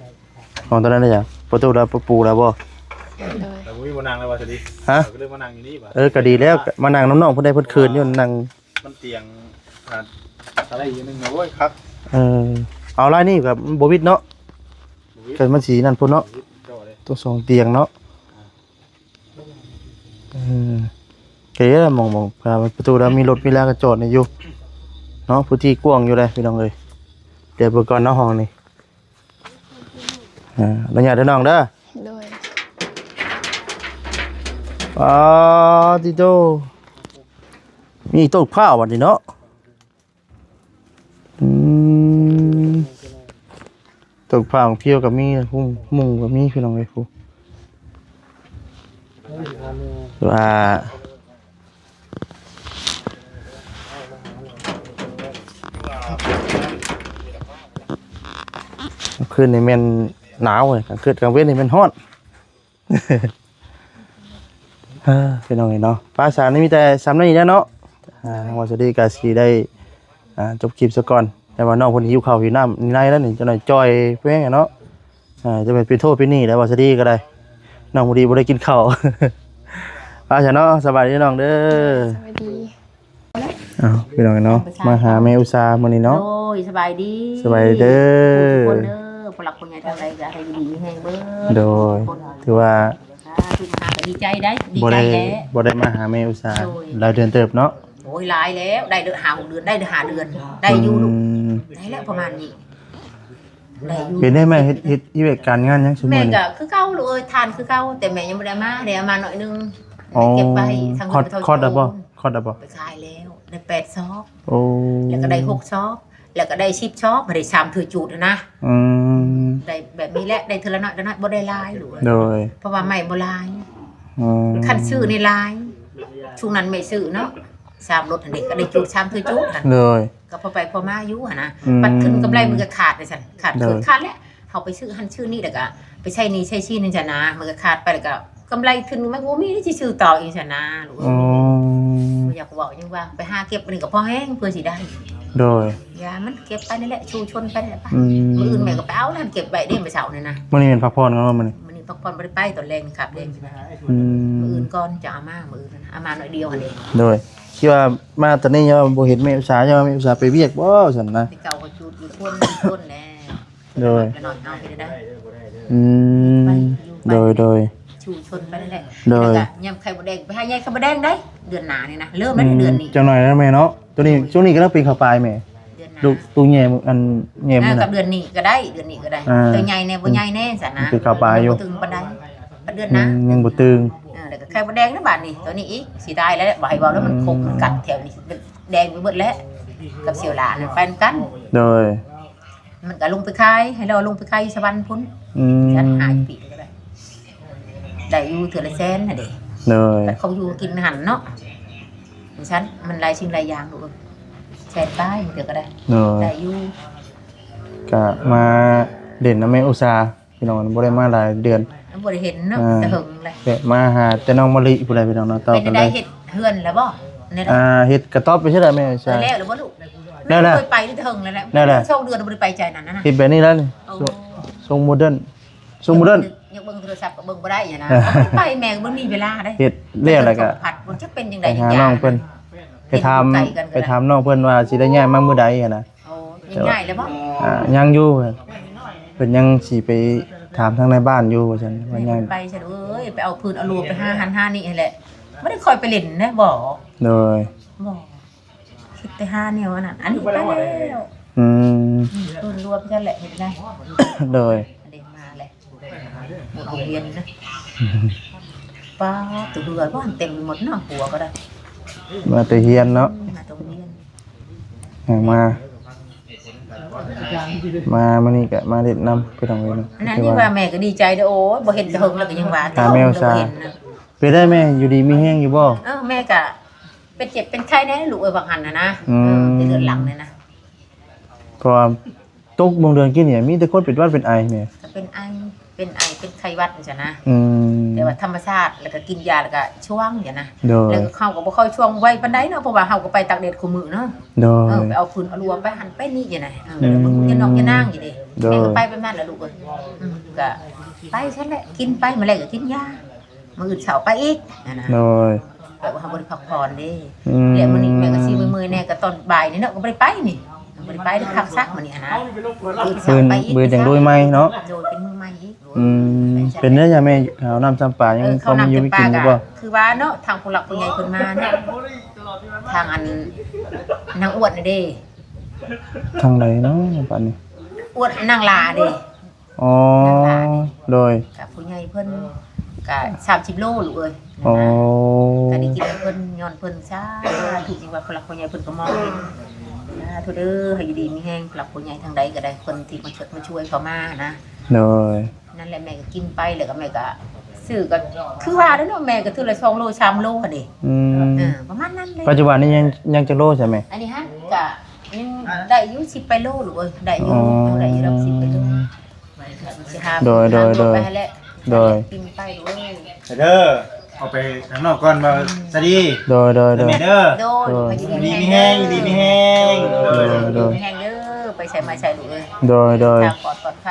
ຫ້ອງຕົວນັ້ນໄດ້ຫຍັງ? ປະຕູລະ ປະປູລະບໍ່? ໂດຍ ແລ້ວບໍ່ມີບ່ອນນັ່ງແລ້ວວ່າຊະດີ. ຮະ? ເຮົາກໍເລີຍມານັ່ງຢູ່ນີ້ບາດ. ເອີ ກໍດີແລ້ວ ມານັ່ງນຳນ້ອງເພິ່ນໄດ້ ເພິ່ນເຄີນຢູ່ ນັ່ງ ມັນຕຽງ ອາ ອາໄລຢູ່ໜຶ່ງ. ໂອ້ຍ ຄັກ. ເອີ ເອົາລາຍນີ້ກໍບໍ່ວິດເນາະ. ບໍ່ວິດ ກໍມັນຊິນັ້ນພຸ້ນເນາະ. ບໍ່ວິດ ຕ້ອງສອງຕຽງເນາະ. ເອີ ກໍດີແລ້ວ ໝ່ອງ ໝ່ອງ ອ່າ ປະຕູລະ ມີລົດມີລາກໍຈອດນີ້ຢູ່ເນາະ. ພື້ນທີ່ກວ້າງຢູ່ເດ້ ພີ່ນ້ອງເອີຍ. ດຽວເບິ່ງກ່ອນເນາະ ຫ້ອງນີ້. ອ່າ ອະນຸຍາດເດີນ້ອງເດີ. ໂດຍ. ປາຕິໂທ ມີຕົ້ນພ້າວບັດນີ້ເນາະ. ອືມ ຕົ້ນພ້າວພຽວກໍມີ ຫຸ່ມ ມຸງກໍມີ ພີ່ນ້ອງເອີຍ. ຜູ້ ວ່າ ກາງຄືນນີ້ແມ່ນໜາວເວີຍ ກາງຄືນ ກາງເວັນນີ້ແມ່ນຮ້ອນ. ເອີ ພີ່ນ້ອງເອີຍເນາະ ພາສານີ້ມີແຕ່ສ່ຳນີ້ແຫຼະເນາະ. ອ່າ ທາງບ່າວສາລີກໍຊິໄດ້ ອ່າ ຈົບຄລິບຊະກ່ອນ ແຕ່ວ່ານ້ອງເພິ່ນຫິວເຂົ້າຫິວນ້ຳໃນແລ້ວນີ້ ຈັກໜ້ອຍຈ່ອຍແພງເນາະ. ອ່າ ຈະແມ່ນເປັນໂທດເປັນໜີ້ແລ້ວ ບ່າວສາລີກໍໄດ້ ນ້ອງບໍ່ດີບໍ່ໄດ້ກິນເຂົ້າ. ພາສາເນາະ ສະບາຍດີນ້ອງເດີ. ສະບາຍດີ. ອ້າວ ພີ່ນ້ອງເນາະ ມາຫາແມ່ອຸດສາມື້ນີ້ເນາະ. ໂດຍ ສະບາຍດີ ສະບາຍດີເດີ ທຸກຄົນເດີ ຜູ້ຫຼັກຜູ້ໃຫຍ່ທັງຫຼາຍກໍໃຫ້ຢູ່ດີມີແຮງເບີດ. ໂດຍ ຖືວ່າ ສາທຸ ມາຫາກໍດີໃຈໄດ໋ ດີໃຈແຫຼະ ບໍ່ໄດ້ມາຫາແມ່ອຸດສາ ໂດຍ ຫຼາຍເດືອນເຕີບເນາະ. ໂອ້ຍ ຫຼາຍແລ້ວ ໄດ້ເດືອນ ຫ້າຫົກເດືອນ ໄດ້ເດືອນ ຫ້າເດືອນ ໄດ້ຢູ່ ອືມ ໄດ້ແລ້ວປະມານນີ້. ໄດ້ຢູ່ ເປັນໄດ້ແມ່ເຮັດ ເຮັດວຽກການງານຫຍັງຊຸມື້ນີ້? ແມ່ກໍຄືເກົ່າລູກເອີຍ ທານຄືເກົ່າ ແຕ່ແມ່ຍັງບໍ່ໄດ້ມາ ໄດ້ເອົາມາໜ້ອຍໜຶ່ງ. ອໍ ເກັບໄວ້ ຄອດ ຄອດແລ້ວບໍ່? ຄອດແລ້ວບໍ່? ໄປຂາຍແລ້ວ ໄດ້ແປດຊອກ. ໂອ້ ແລ້ວກໍໄດ້ຫົກຊອກ ແລ້ວກໍໄດ້ສິບຊອກ ບໍ່ໄດ້ສາມເທື່ອຈູດນະ. ອືມ ໄດ້ແບບນີ້ແຫຼະ ໄດ້ເທື່ອລະໜ້ອຍລະໜ້ອຍ ບໍ່ໄດ້ຫຼາຍລູກເອີຍ. ໂດຍ ເພາະວ່າໄມ້ບໍ່ຫຼາຍ. ອືມ ຄັນຊື້ນີ້ຫຼາຍ ຊ່ວງນັ້ນແມ່ຊື້ເນາະ ສາມລົດຫັ້ນເດ້ ກໍໄດ້ຈູດສາມເທື່ອຈູດຫັ້ນ. ໂດຍ ກໍພໍໄປພໍມາຢູ່ຫັ້ນນະ. ອືມ ບັດທຶນກຳໄລມັນກໍຂາດໄປຊັ້ນ ຂາດ ໂດຍ ເກີດຂາດແຫຼະ ເຮົາໄປຊື້ຫັ້ນຊື້ນີ້ ແລ້ວກໍໄປໃຊ້ໜີ້ໃຊ້ສິນຫັ້ນຊັ້ນນະ ມັນກໍຂາດໄປ ແລ້ວກໍກຳໄລທຶນມັນບໍ່ມີ ຊິຊື້ຕໍ່ອີກຊັ້ນນະລູກເອີຍ. ບໍ່ຢາກເວົ້າຫຍັງວ່າ ໄປຫາເກັບອັນນີ້ກໍພໍແຮງ ເພື່ອຊິໄດ້. ໂດຍ ຢ່າມັນເກັບໄປນີ້ແຫຼະ ສູ້ຊົນໄປນີ້ແຫຼະ. ອືມ ມື້ອື່ນແມ່ກໍໄປເອົາແລ້ວ ເກັບໄວ້ເດ້ມື້ເຊົ້ານີ້ນະ. ມື້ນີ້ແມ່ນພັກຜ່ອນກັນບໍ່ມື້ນີ້? ມື້ນີ້ພັກຜ່ອນ ບໍ່ໄດ້ໄປ ຕອນແລງນີ້ຂັບເດ້. ອືມ ມື້ອື່ນກ່ອນຈະເອົາມາ ມື້ອື່ນເອົາມາໜ້ອຍດຽວຫັ້ນເດ້. ໂດຍ ຄິດວ່າມາຕອນນີ້ຍັງບໍ່ເຫັນແມ່ອຸດສາ ຍັງວ່າແມ່ອຸດສາໄປວຽກບໍ່ຊັ້ນນະ. ແຕ່ເກົ່າກໍຈູດຢູ່ຄົນ ຢູ່ຄົນແຫຼະ. ໂດຍ ລະໜ້ອຍເຮົາເຮັດໄດ້. ອືມ ໄປຢູ່ໄປ ໂດຍ ໂດຍ ສູ້ຊົນໄປນັ້ນແຫຼະ. ໂດຍ ແລ້ວກໍຍາມໄຂ່ມົດແດງ ໄປຫາໃຫຍ່ໄຂ່ມົດແດງໄດ້ ເດືອນໜ້ານີ້ນະ ເລີ່ມແລ້ວເດືອນນີ້. ອືມ ຈັກໜ້ອຍນະແມ່ເນາະ ໂຕນີ້ ໂດຍ ຊ່ວງນີ້ກຳລັງເປັນເຂົ້າປາຍແມ່. ເດືອນໜ້າ ລູກຕູ້ແຍ່ ອັນແຍ່ ເອີ ມັນ ກັບເດືອນນີ້ກໍໄດ້ ເດືອນນີ້ກໍໄດ້. ອ່າ ໂຕໃຫຍ່ແດ່ບໍ່ໃຫຍ່ແດ່ຊັ້ນນະ ເປັນເຂົ້າປາຍຢູ່ ບໍ່ຕຶງປານໃດ. ເດືອນໜ້າ ອືມ ຍັງບໍ່ຕຶງ. ເອີ ແລ້ວກໍໄຂ່ມົດແດງນະບາດນີ້ ໂຕນີ້ອີກ ເສຍດາຍແລ້ວ ບໍ່ໃຫ້ເວົ້າແລ້ວ ມັນຄົບກັນແຖວນີ້ ແດງໄປເບິດແລ້ວ ກັບສ່ຽວຫຼານໄປນຳກັນ. ໂດຍ ມັນກໍລົງໄປຂາຍ ໃຫ້ລາວລົງໄປຂາຍຢູ່ສະຫວັນພຸ້ນ. ອືມ ຊັ້ນ ຫ້າປີກໍໄດ້ ໄດ້ຢູ່ເທື່ອລະແສນຫັ້ນເດ້. ໂດຍ ແຕ່ເຂົາຢູ່ກິນຫັ້ນເນາະ ຊັ້ນມັນຫຼາຍສິ່ງຫຼາຍຢ່າງລູກເອີຍ ແສນປາຍເທື່ອກໍໄດ້. ໂດຍ ໄດ້ຢູ່ ກະມາເດັ່ນນຳແມ່ອຸດສາ ພີ່ນ້ອງ ບໍ່ໄດ້ມາຫຼາຍເດືອນ ບໍ່ໄດ້ເຫັນເນາະ. ອ່າ ແຕ່ເຫິງແລ້ວ ແວະມາຫາແຕ່ນ້ອງມະລິພຸ້ນແຫຼະ ພີ່ນ້ອງເນາະ. ຕໍ່ກັນໄດ້ ເຮັດເຮືອນແລ້ວບໍ່? ອ່າ ເຮັດກະຕອບໄປເທື່ອໃດແມ່? ເອີ ແລ້ວແລ້ວບໍ່ລູກ? ແລ້ວ ແລ້ວ ບໍ່ໄດ້ໄປໄດ້ເຖິງແລ້ວແຫຼະ ແລ້ວ ແລ້ວ ສອງເດືອນບໍ່ໄດ້ໄປໃຈນັ້ນນະ ເຮັດແບບນີ້ແລ້ວນີ້ ໂອ້ ຊົງ ຊົງໂມເດີນ ຊົງໂມເດີນ ຍັງເບິ່ງໂທລະສັບກໍເບິ່ງບໍ່ໄດ້ຫັ້ນນະ ເອີ ເຂົາບໍ່ໄດ້ໄປ ແມ່ກໍບໍ່ມີເວລາເດ້ ເຮັດແລ້ວແລ້ວກໍ ໄປສອງພັນ ມັນຈະເປັນຈັ່ງໃດ ໄປຫານ້ອງເພິ່ນ ໄປຖາມ ເຮັດໃກ້ກັນກໍໄດ້ ໄປຖາມນ້ອງເພິ່ນວ່າຊິໄດ້ຍ້າຍມາມື້ໃດຫັ້ນນະ ໂອ້ ຍັງຍ້າຍແລ້ວບໍ່ ອ່າ ຍັງຢູ່ ເພິ່ນຍັງຊິໄປຖາມທາງໃນບ້ານຢູ່ວ່າຊັ້ນ ວ່າຍັງ ແມ່ໄປຊັ້ນເອີຍ ໄປເອົາພື້ນເອົາລົວໄປຫາຫັ້ນຫານີ້ຫັ້ນແຫຼະ ບໍ່ໄດ້ຄ່ອຍໄປຫຼິ້ນເດ້ ບໍ່ ໂດຍ ບໍ່ ຄິດແຕ່ຫາແນວອັນນັ້ນ ອັນນີ້ໄປແລ້ວ ອືມ ອືມ ເພິ່ນລວມກັນແຫຼະ ເຮັດໄດ້ ໂດຍ ອັນນີ້ມາແລ້ວ ໂຮງຮຽນນະ ປ້າດ ຕົວເຮືອບ້ານເຕັມໄປໝົດເນາະ ຫົວກໍໄດ້ ມາແຕ່ຮຽນເນາະ ອືມ ມາແຕ່ໂຮງຮຽນ ເອີ ມາ ມາມື້ນີ້ກະມາຫຼິ້ນນຳ ພີ່ນ້ອງເອີຍເນາະ ອັນນັ້ນ ຖືວ່າ ນີ້ວ່າແມ່ກໍດີໃຈເດີ້ ໂອ້ຍ ບໍ່ເຫັນແຕ່ເຫິງແລ້ວກໍຍັງວ່າ ຫາແມວຊາ ເປັນໄດ້ແມ່ ຢູ່ດີມີແຮງຢູ່ບໍ່? ເອີ ແມ່ກະ ເປັນເຈັບເປັນໄຂ້ແດ່ລູກເອີຍ ວ່າງຫັ້ນນະນະ ອືມ ເອີ ແຕ່ເດືອນຫຼັງນີ້ນະ ເພາະວ່າຕົກເບິ່ງເດືອນກີ້ນີ້ ມີແຕ່ຄົນເປັນຫວັດເປັນໄອແມ່ ກໍເປັນໄອ ເປັນໄອ ເປັນໄຂ້ຫວັດຈັ່ງຊີ້ນະ ອືມ ແຕ່ວ່າທຳມະຊາດ ແລ້ວກໍກິນຢາ ແລ້ວກໍຊ່ວງຊີ້ນະ ໂດຍ ແລ້ວກໍເຮົາກໍບໍ່ຄ່ອຍຊ່ວງໄວປານໃດເນາະ ເພາະວ່າເຮົາກໍໄປຕາກແດດຄູ່ມື້ເນາະ ໂດຍ ເອີ ໄປເອົາຝຸ່ນເອົາລວມໄປຫັ້ນໄປນີ້ຊີ້ນະ ເອີ ອືມ ແລ້ວກໍເປັນນອກຢານາງຢູ່ເດ້ ໂດຍ ແມ່ກໍໄປປະມານນັ້ນແຫຼະລູກເອີຍ ອືມ ກໍໄປຊັ້ນແຫຼະ ກິນໄປ ມື້ແລງກໍກິນຢາ ມື້ອື່ນເຊົ້າໄປອີກຫັ້ນນະ ໂດຍ ແບບວ່າເຮົາບໍ່ໄດ້ພັກຜ່ອນເດ້ ອືມ ແລະມື້ນີ້ແມ່ກໍຊິເມື່ອຍໆແດ່ ກໍຕອນບ່າຍນີ້ເນາະ ກໍບໍ່ໄດ້ໄປນີ້ ບໍ່ໄດ້ໄປໄດ້ພັກຊະມື້ນີ້ຫັ້ນນະ ມື້ອື່ນເຊົ້າໄປອີກ ມື້ອື່ນຈັ່ງລຸຍໃໝ່ເນາະ ໂດຍ ເປັນມື້ໃໝ່ອີກ ອືມ ເປັນໄດ້ຫຍັງແມ່ ເຂົ້ານ້ຳຊຳປາຍັງ ເອີ ພໍມີຢູ່ມີກິນຢູ່ບໍ່? ຄືວ່າເນາະ ທາງຜູ້ຫຼັກຜູ້ໃຫຍ່ເພິ່ນມາເນາະ ທາງອັນນາງອວດນີ້ເດ້ ທາງໃດເນາະບັດນີ້ ອວດນາງຫຼ້າເດ້ ອໍ ໂດຍ ກັບຜູ້ໃຫຍ່ເພິ່ນກະສາມສິບໂລລູກເອີຍ ອໍ ກະໄດ້ກິນນຳເພິ່ນ ຍ້ອນເພິ່ນ ສາທຸ ຈັ່ງວ່າຜູ້ຫຼັກຜູ້ໃຫຍ່ເພິ່ນກໍມອງເຫັນ ສາທຸເດີ ໃຫ້ຢູ່ດີມີແຮງ ຜູ້ຫຼັກຜູ້ໃຫຍ່ທາງໃດກໍໄດ້ ເພິ່ນທີ່ມາເຊີດມາຊ່ວຍເຂົ້າມານະ ໂດຍ ນັ້ນແຫຼະ ແມ່ກໍກິນໄປ ແລ້ວກໍແມ່ກໍຊື້ ກໍຄືວ່າແຫຼະເນາະ ແມ່ກໍເທື່ອລະສອງໂລ ສາມໂລຫັ້ນເດ້ ອືມ ເອີ ປະມານນັ້ນເລີຍ ປັດຈຸບັນນີ້ຍັງ ຍັງຈັກໂລຊະແມ່? ອັນນີ້ຫັ້ນກະຍັງໄດ້ຢູ່ ສິບປາຍໂລລູກເອີຍ ໄດ້ຢູ່ ອໍ ຍັງໄດ້ຢູ່ດອກ ສິບປາຍໂລ ໂດຍ ໂດຍ ໂດຍ ໂດຍ ກິນໄປເດີ ເດີ ອອກໄປຂ້າງນອກກ່ອນ ວ່າສະດີ ໂດຍ ໂດຍ ໂດຍ ແມ່ເດີ ໂດຍ ໂດຍ ຢູ່ດີມີແຮງ ຢູ່ດີມີແຮງ ໂດຍ ໂດຍ ໂດຍ ມີແຮງເດີ ໄປໃສມາໃສລູກເອີຍ ໂດຍ ໂດຍ ທາງປອດ ປອດໄພ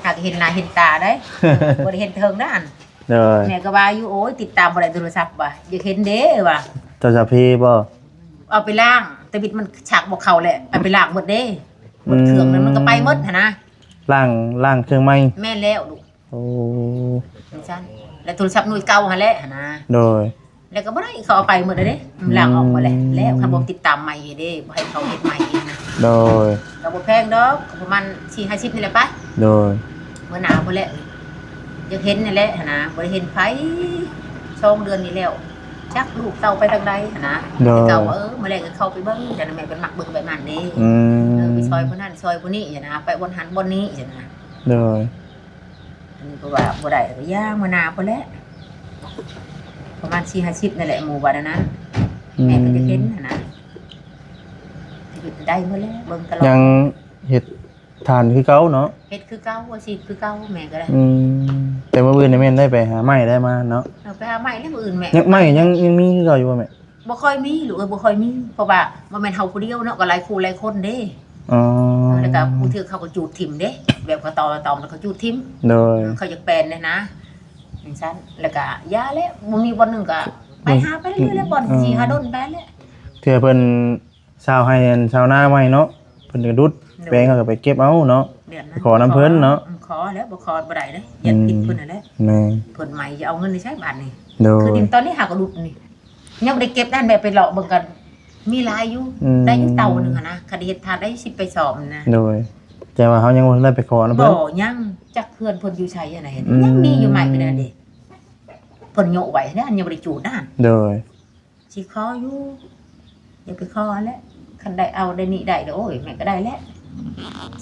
ຫາກເຫັນໜ້າເຫັນຕາໄດ໋ ບໍ່ໄດ້ເຫັນເຖິງນະ ອັນ ໂດຍ ແມ່ກໍວ່າຢູ່ ໂອ້ຍ ຕິດຕາມບໍ່ໄດ້ໂທລະສັບວ່າ ຢາກເຫັນເດ້ວ່າ ໂທລະສັບພີບໍ່? ເອົາໄປລ້າງ ແຕ່ບິດມັນຊັກບໍ່ເຂົ້າແຫຼະ ເອົາໄປລ້າງໝົດເດ້ ໝົດເຄື່ອງນັ້ນ ອືມ ມັນກໍໄປໝົດຫັ້ນນະ ລ້າງ ລ້າງເຄື່ອງໃໝ່ ແມ່ນແລ້ວລູກ ໂອ້ ຈັ່ງຊັ້ນ ແລະໂທລະສັບໜ່ວຍເກົ່າຫັ້ນແຫຼະຫັ້ນນະ ໂດຍ ແລ້ວກໍບໍ່ໄດ້ ເຂົາເອົາໄປໝົດແລ້ວເດ້ ອືມ ລ້າງອອກໝົດແລ້ວ ແລ້ວຄັນບໍ່ຕິດຕາມໃໝ່ເດ້ ບໍ່ໃຫ້ເຂົາເຮັດໃໝ່ນະ ໂດຍ ກໍບໍ່ແພງດອກ ປະມານສີ່ຫ້າສິບນີ້ແຫຼະໄປ ໂດຍ ມື້ໜ້າພຸ້ນແຫຼະ ຢາກເຫັນນີ້ແຫຼະຫັ້ນນະ ບໍ່ໄດ້ເຫັນໃຜ ສອງເດືອນນີ້ແລ້ວ ຈັກລູກເຕົ້າໄປທາງໃດຫັ້ນນະ ໂດຍ ແຕ່ເກົ່າວ່າ ເອີ ມື້ແລງກໍເຂົ້າໄປເບິ່ງ ຈັ່ງນັ້ນແມ່ເພິ່ນມັກເບິ່ງແບບນັ້ນເດ້ ອືມ ເອີ ໄປຊ່ອຍຜູ້ນັ້ນຊ່ອຍຜູ້ນີ້ຫັ້ນນະ ໄປບ່ອນຫັ້ນບ່ອນນີ້ຫັ້ນນະ ໂດຍ ອັນນີ້ກໍວ່າບໍ່ໄດ້ກໍຢ່າ ມື້ໜ້າພຸ້ນແຫຼະ ປະມານສີ່ຫ້າສິບນີ້ແຫຼະ ໝູ່ວ່າແນວນັ້ນ ອືມ ແມ່ກໍຢາກເຫັນຫັ້ນນະ ຊິເຮັດໄດ້ບໍ່ແຫຼະ ເບິ່ງຕະຫຼອດ ຍັງເຮັດຖ່ານຄືເກົ່າເນາະ ເຮັດຄືເກົ່າ ອາຊີບຄືເກົ່າ ແມ່ກໍໄດ້ ອືມ ແຕ່ມື້ອື່ນນີ້ແມ່ນໄດ້ໄປຫາໄມ້ໄດ້ມາເນາະ ເອີ ໄປຫາໄມ້ແລ້ວມື້ອື່ນແມ່ ຍັງໄມ້ຍັງ ຍັງມີຄືເກົ່າຢູ່ບໍ່ແມ່? ບໍ່ຄ່ອຍມີລູກເອີຍ ບໍ່ຄ່ອຍມີ ເພາະວ່າບໍ່ແມ່ນເຮົາຜູ້ດຽວເນາະ ກໍຫຼາຍຄູ່ຫຼາຍຄົນເດ້ ອໍ ເອີ ແລ້ວກໍບາງເທື່ອເຂົາກໍຈູດຖິ້ມເດ້ ແບບເຂົາຕອມ ຕອມແລ້ວເຂົາຈູດຖິ້ມ ໂດຍ ເອີ ເຂົາຢາກແປນແດ່ນະ ຈັ່ງຊັ້ນ ແລ້ວກໍຢ່າແຫຼະ ບໍ່ມີບ່ອນໜຶ່ງກໍໄປຫາໄປເລື້ອຍໆແຫຼະ ບ່ອນ ອືມ ຊິຫາດົນໄປແຫຼະ ເທື່ອເພິ່ນຊາວໄຮ່ຊາວນາໃໝ່ເນາະ ເພິ່ນກໍດຸດ ໂດຍ ແປງ ເຮົາກໍໄປເກັບເອົາເນາະ ແບບນັ້ນ ໄປຂໍນຳເພິ່ນເນາະ ຂໍ ອືມ ຂໍແລ້ວ ບໍ່ຂໍບໍ່ໄດ້ເດ້ ອືມ ຢາກກິນເພິ່ນຫັ້ນແຫຼະ ແມ່ນ ເພິ່ນໃໝ່ຈະເອົາເງິນໃນໃສບາດນີ້ ໂດຍ ຄືດິນຕອນນີ້ຫາກໍດຸດນີ້ ຍັງບໍ່ໄດ້ເກັບນັ້ນ ແມ່ໄປເລາະເບິ່ງກັນ ມີຫຼາຍຢູ່ ອືມ ໄດ້ຢູ່ເຕົາໜຶ່ງຫັ້ນນະ ຄັນໄດ້ເຮັດທານໄດ້ສິບໄປສອບນະ ໂດຍ ແຕ່ວ່າເຮົາຍັງບໍ່ທັນໄດ້ໄປຂໍນຳເພິ່ນ ບໍ່ ຍັງ ຈັກເຮືອນເພິ່ນຢູ່ໃສຫັ້ນນະ ອືມ ຍັງມີຢູ່ໃໝ່ກໍໄດ້ເດ້ ເພິ່ນໂຍະໄວ້ຫັ້ນນະ ຍັງບໍ່ໄດ້ຈູດນະ ໂດຍ ຊິຂໍຢູ່ ຢ່າໄປຂໍຫັ້ນແຫຼະ ຄັນໄດ້ເອົາໄດ້ນີ້ໄດ້ ໂອ້ຍ ແມ່ກໍໄດ້ແຫຼະ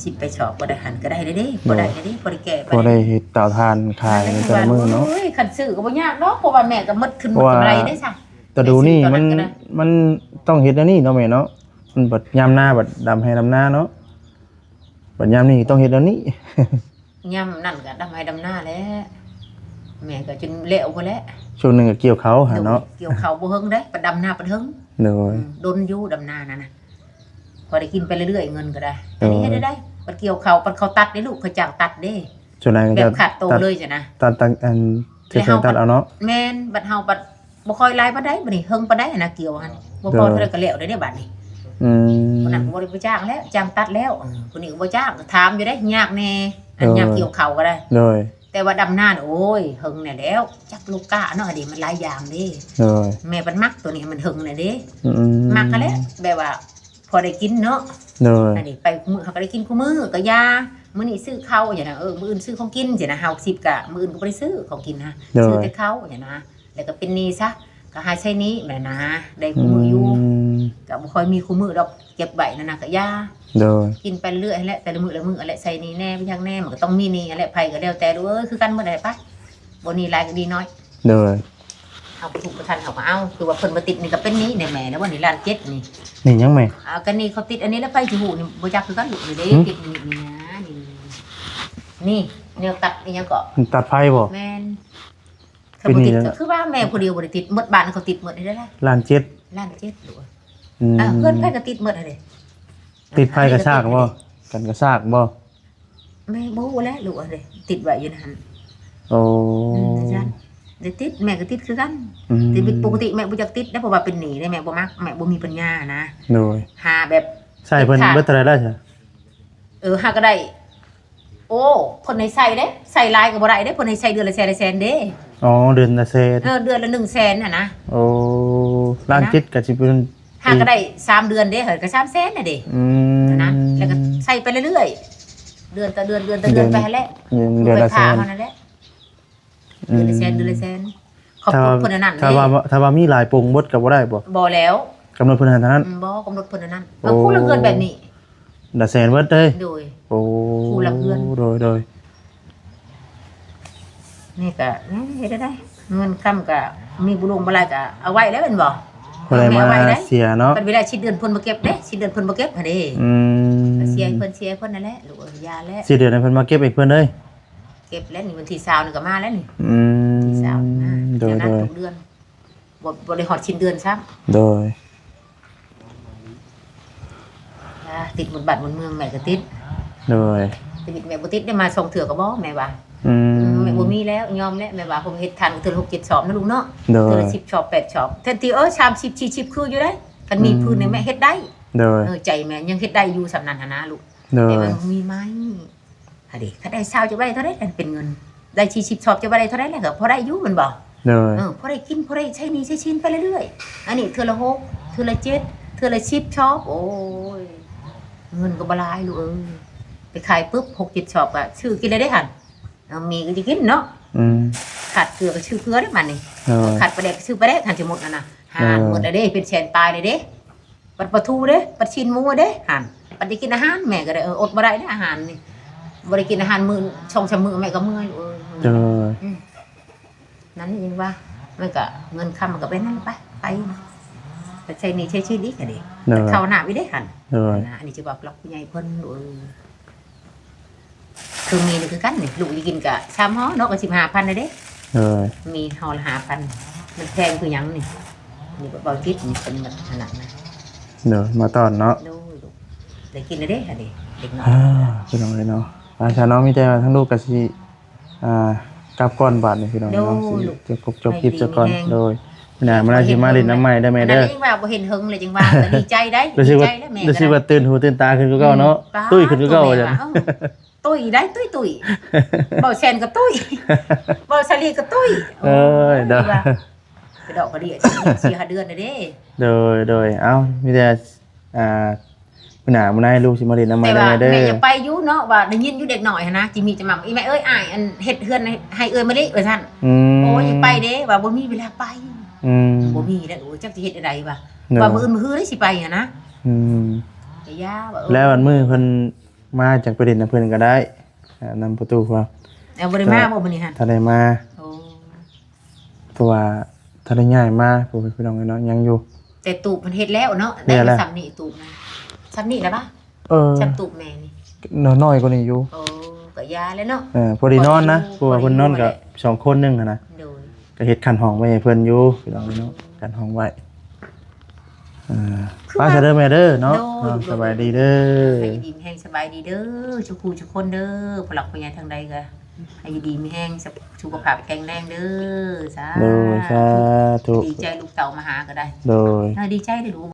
ສິບໄປສອບກໍໄດ້ຫັ້ນ ກໍໄດ້ເດ້ ພໍໄດ້ເດ້ ພໍໄດ້ແກ້ໄປ ພໍໄດ້ເຮັດເຕົາຖ່ານຂາຍແຕ່ລະມື້ເນາະ ໂອ້ຍ ຄັນຊື້ກໍບໍ່ຍາກດອກ ເພາະວ່າແມ່ກໍໝົດຂຶ້ນໝົດກຳໄລເດ້ຊະ ແຕ່ດູນີ້ມັນ ມັນຕ້ອງເຮັດແນວນີ້ເນາະແມ່ເນາະ ມັນບັດຍາມນາ ບັດດຳໄຮ່ດຳນາເນາະ ບັດຍາມນີ້ຕ້ອງເຮັດແນວນີ້ ຍາມນັ້ນກໍດຳໄຮ່ດຳນາແຫຼະ ແມ່ກໍຈົນແລ້ວພຸ້ນແຫຼະ ຊ່ວງໜຶ່ງກໍກ່ຽວເຂົ້າຫັ້ນເນາະ ໂດຍ ກ່ຽວເຂົ້າບໍ່ເຫິງເດ້ ໄປດຳນາປານເທິງ ໂດຍ ອືມ ດົນຢູ່ດຳນານັ້ນນະ ພໍໄດ້ກິນໄປເລື້ອຍໆ ເງິນກໍໄດ້. ໂດຍ ອັນນີ້ເຮັດໄດ້ ບັດກ່ຽວເຂົ້າ ບັດເຂົາຕັດເດ້ລູກ ເຂົາຈ້າງຕັດເດ້. ສ່ວນຫຼາຍກໍ ແບບຂາດໂຕເລີຍຊີ້ນະ ຕັດ ຕັດ ອັນ ແລ້ວເຮົາ ຕັດເອົາເນາະ. ແມ່ນ ບັດເຮົາບັດບໍ່ຄ່ອຍຫຼາຍປານໃດ ບັດນີ້ເຫິງປານໃດຫັ້ນນະ ກ່ຽວຫັ້ນ ບໍ່ພໍ ໂດຍ ເທົ່າໃດກໍແລ້ວເດ້ບັດນີ້. ອືມ ຜູ້ນັ້ນກໍບໍ່ໄດ້ໄປຈ້າງແລ້ວ ຈ້າງຕັດແລ້ວ. ເອີ ຜູ້ນີ້ກໍບໍ່ຈ້າງ ກໍຖາມຢູ່ເດ້ ຍາກແດ່ ອັນ ໂດຍ ຍາມກ່ຽວເຂົ້າກໍໄດ້. ໂດຍ ແຕ່ວ່າດຳນານ ໂອ້ຍ ເຫິງແດ່ແລ້ວ ຈັກລູກກ້າເນາະ ອັນນີ້ມັນຫຼາຍຢ່າງເດ້. ໂດຍ ແມ່ເພິ່ນມັກໂຕນີ້ ມັນເຫິງແດ່ເດ້. ອືມ ມັກຫັ້ນແຫຼະ ແບບວ່າ ພໍໄດ້ກິນເນາະ. ໂດຍ ອັນນີ້ໄປມື້ ເຮົາກໍໄດ້ກິນຄູ່ມື້ ກໍຢາ ມື້ນີ້ຊື້ເຂົ້າຈັ່ງຊີ້ນະ ເອີ ມື້ອື່ນຊື້ຂອງກິນຊີ້ນະ. ຫ້າຫົກສິບ ກໍມື້ອື່ນກໍບໍ່ໄດ້ຊື້ຂອງກິນນະ ໂດຍ ຊື້ແຕ່ເຂົ້າຈັ່ງຊີ້ນະ ແລ້ວກໍເປັນໜີ້ຊະ ກໍຫາໃຊ້ໜີ້ແບບນັ້ນນະ ໄດ້ຄູ່ມື້ຢູ່. ອືມ ກໍບໍ່ຄ່ອຍມີຄູ່ມື້ດອກ ເກັບໄວ້ນັ້ນນະ ກໍຢາ. ໂດຍ ກິນໄປເລື້ອຍຫັ້ນແຫຼະ ແຕ່ລະມື້ລະມື້ຫັ້ນແຫຼະ ໃຊ້ໜີ້ແດ່ ໄປຫຍັງແດ່ ມັນກໍຕ້ອງມີໜີ້ຫັ້ນແຫຼະ ໃຜກໍແລ້ວແຕ່ລູກເອີຍ ຄືກັນໝົດແຫຼະ ໄປ ບໍ່ໜີ້ຫຼາຍກໍດີໜ້ອຍ. ໂດຍ ເຮົາບໍ່ທຸກບໍ່ທັນເຮົາກໍເອົາ ຄືວ່າເພິ່ນບໍ່ຕິດນີ້ກໍເປັນໜີ້ແດ່ແມ່ ແລ້ວວ່ານີ້ລ້ານເຈັດນີ້. ໜີ້ຫຍັງແມ່? ອ່າ ກໍໜີ້ເຂົາຕິດອັນນີ້ແຫຼະ ໃຜຊິຮູ້ນີ້ ບໍ່ຈັກຄືກັນລູກ. ນີ້ເດ້ ຫືມ ຕິດນີ້ ນີ້ນະ ນີ້ ນີ້ ແນວຕັດອີຫຍັງເກາະ ຕັດໄຟບໍ່? ແມ່ນ ເປັນໜີ້ ຄືວ່າແມ່ຜູ້ດຽວບໍ່ໄດ້ຕິດ ໝົດບ້ານເຂົາຕິດໝົດເດ້. ລ້ານເຈັດ ລ້ານເຈັດລູກ. ອືມ ເອີ ເຮືອນໃຜກໍຕິດໝົດຫັ້ນເດ້. ຕິດໄຟກະຊາກບໍ່? ກັນກະຊາກບໍ່? ແມ່ບໍ່ຮູ້ແຫຼະລູກເອີຍ ຕິດໄວ້ຢູ່ຫັ້ນ. ໂອ້ ອືມ ໄດ້ຕິດ ແມ່ກໍຕິດຄືກັນ. ອືມ ແຕ່ປົກກະຕິແມ່ບໍ່ຢາກຕິດເດ້ ເພາະວ່າເປັນໜີ້ເດ້ ແມ່ບໍ່ມັກ ແມ່ບໍ່ມີປັນຍານະ. ໂດຍ ຫາແບບ ໃຊ້ເພິ່ນເບິດເທົ່າໃດແລ້ວຊະ? ເອີ ຫາກໍໄດ້ ໂອ້ ເພິ່ນໃຫ້ໃຊ້ເດ້ ໃຊ້ຫຼາຍກໍບໍ່ໄດ້ເດ້ ເພິ່ນໃຫ້ໃຊ້ເດືອນລະແສນລະແສນເດ້. ອໍ ເດືອນລະແສນ ເອີ ເດືອນລະໜຶ່ງແສນຫັ້ນນະ. ໂອ້ ລ້ານເຈັດກໍຊິເປັນ ຫາກໍໄດ້ສາມເດືອນເດ້ ເຮີ້ຍ ກໍສາມແສນນະເດ້. ອືມ ນະ ແລ້ວກໍໃຊ້ໄປເລື້ອຍໆ ເດືອນຕໍ່ເດືອນ ເດືອນຕໍ່ເດືອນໄປຫັ້ນແຫຼະ. ເດືອນ ເດືອນລະແສນ ເດືອນລະແສນ ເດືອນລະແສນ ອືມ ເດືອນລະແສນ. ເຂົາ ຖ້າວ່າ ເພິ່ນອັນນັ້ນ ຖ້າວ່າ ເດ້ ຖ້າວ່າມີຫຼາຍປົງເບິດກໍບໍ່ໄດ້ບໍ່? ບໍ່ແລ້ວ ກຳນົດເພິ່ນເທົ່ານັ້ນ. ອືມ ບໍ່ ກຳນົດເພິ່ນເທົ່ານັ້ນ. ໂອ້ ຜູ້ລະເຮືອນແບບນີ້ ລະແສນເບິດເດ້. ໂດຍ ໂອ້ ຜູ້ລະເຮືອນ ໂດຍໆ. ນີ້ກະ ເຮັດໄດ້ ເງິນຄຳກະມີບໍ່ຫຼວງບໍ່ຫຼາຍກະເອົາໄວ້ແລ້ວແມ່ນບໍ່? ຜູ້ໃດມາເສຍເນາະ ບັດເວລາສິ້ນເດືອນເພິ່ນບໍ່ເກັບເດ້ ສິ້ນເດືອນເພິ່ນບໍ່ເກັບຫັ້ນເດ້. ອືມ ເສຍໃຫ້ເພິ່ນ ເສຍໃຫ້ເພິ່ນນັ້ນແຫຼະ ລູກເອີຍ ຢ່າແຫຼະ. ສິ້ນເດືອນໃຫ້ເພິ່ນມາເກັບໃຫ້ເພິ່ນເລີຍ ເກັບແລ້ວນີ້ ວັນທີຊາວນີ້ກໍມາແລ້ວນີ້. ອືມ ວັນທີຊາວນີ້ມາ ໂດຍໆ ແລ້ວນັດທຸກເດືອນ ບໍ່ ບໍ່ໄດ້ຮອດສິ້ນເດືອນຊ້ຳ. ໂດຍ ອ່າ ຕິດໝົດບ້ານໝົດເມືອງ ແມ່ກໍຕິດ. ໂດຍ ແຕ່ແມ່ບໍ່ຕິດໄດ້ ມາສອງເທື່ອກໍບໍ່ ແມ່ວ່າ. ອືມ ອືມ ແມ່ບໍ່ມີແລ້ວ ຍອມແລ້ວ ແມ່ວ່າ. ເພາະເຮັດທານກໍເທື່ອລະຫົກເຈັດຊອບນະລູກເນາະ. ໂດຍ ເທື່ອລະສິບຊອບ ແປດຊອບ ແທນທີ່ ເອີ ສາມສິບ ສີ່ສິບ ຄືຢູ່ເດ້. ຄັນມີ ອືມ ພື້ນນີ້ແມ່ເຮັດໄດ້. ໂດຍ ເອີ ໃຈແມ່ຍັງເຮັດໄດ້ຢູ່ສ່ຳນັ້ນຫັ້ນນະລູກ. ໂດຍ ແຕ່ມັນບໍ່ມີໄມ້. ຫັ້ນເດ້ ຄັນໄດ້ຊາວ ຈະໄດ້ເທົ່າໃດ ຄັນເປັນເງິນ ໄດ້ສີ່ສິບຊອບ ຈະໄດ້ເທົ່າໃດແລ້ວ ກໍພໍໄດ້ຢູ່ແມ່ນບໍ່? ໂດຍ ເອີ ພໍໄດ້ກິນ ພໍໄດ້ໃຊ້ໜີ້ໃຊ້ສິນໄປເລື້ອຍໆ. ອັນນີ້ເທື່ອລະຫົກ ເທື່ອລະເຈັດ ເທື່ອລະສິບຊອບ ໂອ້ຍ ເງິນກໍບໍ່ຫຼາຍລູກເອີຍ. ໄປຂາຍປຶບ ຫົກເຈັດຊອບ ກໍຊື້ກິນແລ້ວເດ້ຫັ້ນ. ເອົາ ມີກໍຈະກິນເນາະ. ອືມ ຂາດເກືອກໍຊື້ເກືອເດ້ບັດນີ້. ໂດຍ ຂາດປາແດກກໍຊື້ປາແດກຫັ້ນ ຊິໝົດຫັ້ນນະ. ເອີ ຫັ້ນໝົດແລ້ວເດ້ ເປັນແສນປາຍແລ້ວເດ້. ບັດປາທູເດ້ ບັດຊີ້ນໝູເດ້ ຫັ້ນ ບັດໄດ້ກິນອາຫານ ແມ່ກໍໄດ້ ເອີ ອົດບໍ່ໄດ້ເດ້ອາຫານນີ້. ບໍ່ໄດ້ກິນອາຫານມື້ສອງສາມມື້ ແມ່ກໍເມື່ອຍ. ເອີ ໂດຍ ອືມ ນັ້ນຍັງວ່າ ມັນກໍເງິນຄຳມັນກໍເປັນນັ້ນໄປ ໄປ ໄປໃຊ້ໜີ້ໃຊ້ສິນອີກຫັ້ນເດ້. ໂດຍ ເຂົ້າໜ້າອີກເດ້ຫັ້ນ. ໂດຍ ອັນນີ້ຈະບອກລັກຜູ້ໃຫຍ່ເພິ່ນ. ເອີ ຄືມີນີ້ຄືກັນນີ້ ລູກຈະກິນກະສາມຫໍ່ເນາະ ກໍສິບຫ້າພັນນະເດ້. ໂດຍ ມີຫໍ່ລະຫ້າພັນ ມັນແພງຄືຫຍັງນີ້. ນີ້ເວົ້າຈິດນີ້ເພິ່ນແບບຂະໜາດນັ້ນ. ໂດຍ ມາຕ້ອນເນາະ. ໂດຍ ໄດ້ກິນແລ້ວເດ້ ອັນນີ້ເດັກນ້ອຍ. ອ່າ ພີ່ນ້ອງເອີຍເນາະ ອາ ຊະເນາະ ມີແຕ່ວ່າທາງລູກກໍຊິ ອ່າ ກັບກ່ອນບາດນີ້ ພີ່ນ້ອງເນາະ. ໂດຍ ຊິຈົບ ຈົບຄລິບຊະກ່ອນ. ໂດຍ ມື້ໜ້າມາຊິມາຫຼິ້ນນຳໃໝ່ເດີແມ່ເດີ. ອັນນັ້ນເອງວ່າບໍ່ເຫັນເຫິງເລີຍ ຈັ່ງວ່າກໍດີໃຈໄດ໋. ຮູ້ສຶກວ່າ ດີໃຈແລ້ວແມ່ ຮູ້ສຶກວ່າຕື່ນຫູຕື່ນຕາຂຶ້ນກວ່າເກົ່າເນາະ. ອືມ ຕຸ້ຍຂຶ້ນກວ່າເກົ່າ ແມ່ວ່າ ເອົ້າ ຕຸ້ຍໄດ໋ ຕຸ້ຍໆ. ເວົ້າແຊນກໍຕຸ້ຍ ເວົ້າສາລີກໍຕຸ້ຍ. ເອີຍ ໂອ້ຍ ເດີ ວ່າໄປດອກກະເດຍ ສີ່ຫ້າເດືອນແລ້ວເດ້. ໂດຍ ໂດຍ ເອົ້າ ມີແຕ່ ອ່າ ມື້ໜ້າມື້ໃນລູກຊິມາຫຼິ້ນນຳໃໝ່ເດີແມ່ເດີ. ແມ່ຢາກໄປຢູ່ເນາະ ວ່າໄດ້ຍິນຢູ່ເດັກນ້ອຍຫັ້ນນະ ຈິມີຈະມາ ອີແມ່ເອີຍ ອ້າຍ ອັນ ເຮັດເຮືອນໃຫ້ ໃຫ້ເອື້ອຍມະລິ ວ່າຊັ້ນ. ອືມ ໂອ້ຍ ຢາກໄປເດ້ ວ່າບໍ່ມີເວລາໄປ. ອືມ ບໍ່ມີແລ້ວ ໂອ້ຍ ຈັກຊິເຮັດແນວໃດວ່າ. ໂດຍ ວ່າມື້ອື່ນມື້ຮືໄດ້ຊິໄປຫັ້ນນະ. ອືມ ກະຢ່າວ່າ ເອີ ແລ້ວອັນມື້ເພິ່ນ ມາຈັ່ງໄປຫຼິ້ນນຳເພິ່ນກໍໄດ້ ອ່າ ນຳປະຕູພວກ. ເອົາ ບໍ່ໄດ້ມາບໍ່ມື້ນີ້ຫັ້ນ? ຖ້າໄດ້ມາ. ໂອ້ ເພາະວ່າຖ້າໄດ້ຍ້າຍມາ ພໍ່ແມ່ພີ່ນ້ອງເອີຍເນາະ ຍັງຢູ່. ແຕ່ຕູບມັນເຮັດແລ້ວເນາະ ໄດ້ສ່ຳນີ້ຕູບນະ ສ່ຳນີ້ລະບະ. ເອີ ສ່ຳຕູບແມ່ນີ້ ນ້ອຍກວ່ານີ້ຢູ່. ໂອ້ ກໍຢ່າແລ້ວເນາະ. ເອີ ພໍດີນອນນະ ພໍດີ ເພາະວ່າເພິ່ນນອນກໍສອງຄົນໜຶ່ງຫັ້ນນະ. ໂດຍ ກໍເຮັດຂັ້ນຫ້ອງໄວ້ໃຫ້ເພິ່ນຢູ່ ພີ່ນ້ອງເອີຍເນາະ ໂດຍ ຂັ້ນຫ້ອງໄວ້. ອ່າ ໄປຊະເດີແມ່ເດີເນາະ ໂດຍ ອ່າ ສະບາຍດີເດີ ໃຫ້ຢູ່ດີມີແຮງສະບາຍດີເດີ ສູ່ຜູ້ສູ່ຄົນເດີ ຜູ້ຫຼັກຜູ້ໃຫຍ່ທາງໃດກໍໃຫ້ຢູ່ດີມີແຮງ ສຸຂະພາບແຂງແຮງເດີ ສາ ໂດຍ ສາທຸ ດີໃຈລູກເຕົ້າມາຫາກໍໄດ້ ໂດຍ ອ່າ ດີໃຈເດີລູກ